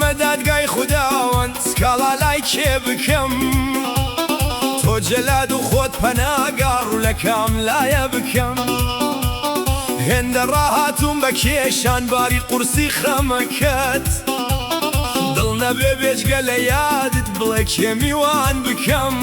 چوومە دادگای خوداوەند، سکاڵا لای کێ بکەم؟ تۆ جەلاد و خۆت پەناگا، ڕوو لە کام لایە بکەم؟ هێندە ڕاهاتووم بە کێشان باری قورسی خەمەکەت، دڵ نەبێ بێجگە لە یادت بڵێ کێ میوان بکەم؟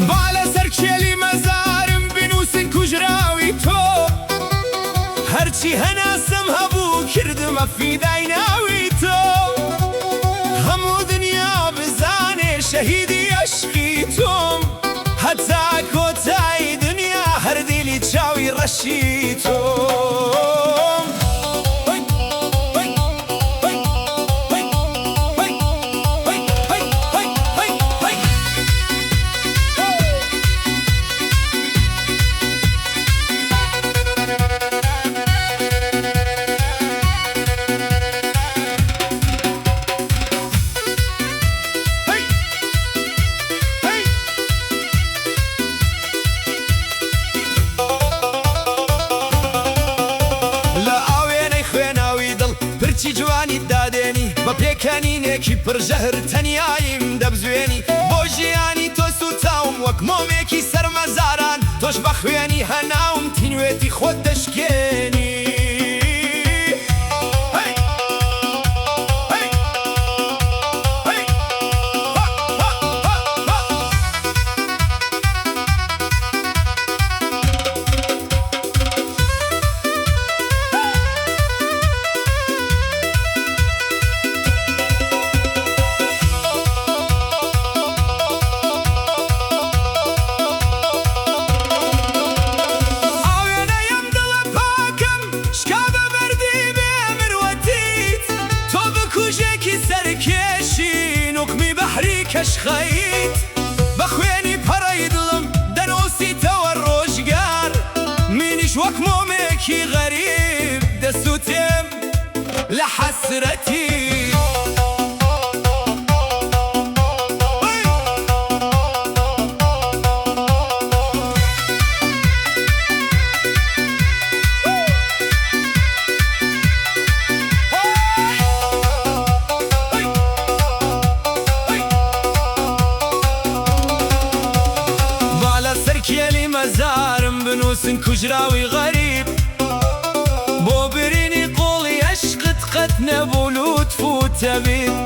با لەسەر کێلی مەزارم بنووسن کوژراوی تۆ، هەرچی هەناسەم هەبوو کردمە فیدای ناوی تۆ، هەموو دنیا بزانێ شەهیدی ئەشقی تۆم، هەتا کۆتایی دنیا هەر دیلی چاوی ڕەشی تۆم. لە ئاوێنەی خوێناوی دڵ پرچی جوانیت دادێنی، بە پێکەنینێکی پڕ ژەهر تەنیاییم دەبزوێنی. بۆ ژیانی تۆ سووتاوم وەک مۆمێکی سەر مەزاران، تۆش بە خوێنی هەناوم تینوێتی خۆت دەشکێنی. ئاوێنەی ئەم دڵە پاکەم شکا بە بەردی بێ مروەتیت، تۆ بکوژێکی سەرکێشی نوقمی بەحری کەشخەیت، بە خوێنی پەڕەی دڵم دەنووسیتەوە ڕۆژگار، منیش وەک مۆمێکی غەریب دەسووتێم لە حەسرەتی. با لەسەر کێلی مەزارم بنووسن کوژراوی غەریب، بۆ برینی قوڵی ئەشقت قەت نەبوو لوتف و تەبیب.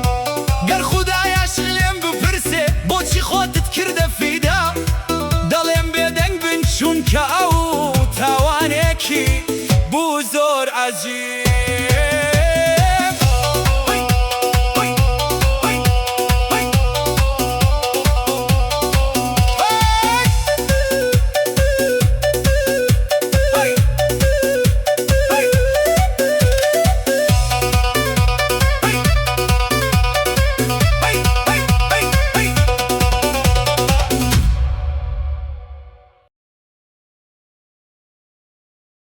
گەر خودای عەشق لێم بپرسێ بۆچی خۆتت کردە فیدا، دەڵێم بێدەنگ بن چونکە ئەو تاوانێکی بوو زۆر عەجیب.